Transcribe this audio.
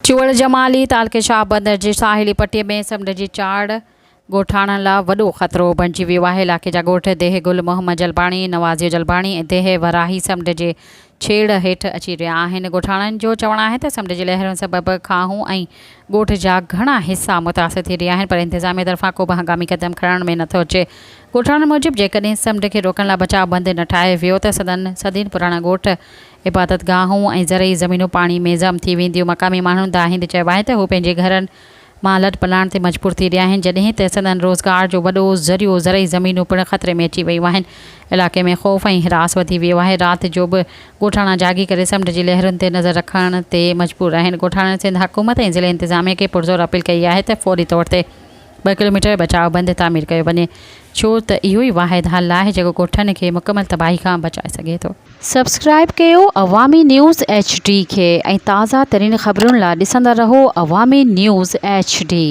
چوهڙ جمالي تعلقي شاهبندر جي ساحلي پٽي ۾ سمنڊ جي چاڙهه ڳوٺاڻن لا وڏو خطرو بڻجي ويو آهي. علائقي جا ڳوٺ ديهه گل محمد جلباڻي، نوازيو جلباڻي ۽ ديهه وراهي سمنڊ جي ڇيڙ هيٺ اچي رهيا آهن. ڳوٺاڻن جو چوڻ آهي ته سمنڊ جي لهرن سبب کاهون ۽ ڳوٺ جا گهڻا حصا متاثر ٿي رهيا آهن پر انتظاميه طرفان ڪو به هنگامي قدم کڻڻ ۾ نٿو اچي. ڳوٺاڻن موجب جيڪڏهن سمنڊ کي روڪڻ لا بچاء بند نه ٺاهيو ويو ته سندن صدين پراڻا ڳوٺ عبادتگاهون ۽ زرعي زمينون پاڻي ۾ ضم ٿي وينديون. مقامي ماڻهن دانهيندي چيو آهي ته هو پنهنجي گهرن مان لڏپلاڻ تي مجبور ٿي رهيا آهن، جڏهن ته سندن روزگار جو وڏو ذريعو زرعي زمينون پڻ خطري ۾ اچي ويون آهن. علائقي ۾ خوف ۽ هراس وڌي ويو آهي، رات جو به ڳوٺاڻا جاڳي ڪري سمنڊ جي لهرن تي نظر رکڻ تي مجبور آهن. ڳوٺاڻن سنڌ حڪومت ۽ ضلعي انتظاميه کي پرزور اپيل ڪئي آهي ته فوري طور تي ٻه ڪلوميٽر بچاء بند تعمير ڪيو وڃي، ڇو ته اهو ئي واحد حل آهي جيڪو ڳوٺن کي مڪمل تباهي کان بچائي سگهي ٿو. سبسڪرائيب ڪيو عوامي نيوز ايڇ ڊي کي ۽ تازه ترين خبرن لا ڏسندا رهو عوامي نيوز ايڇ ڊي.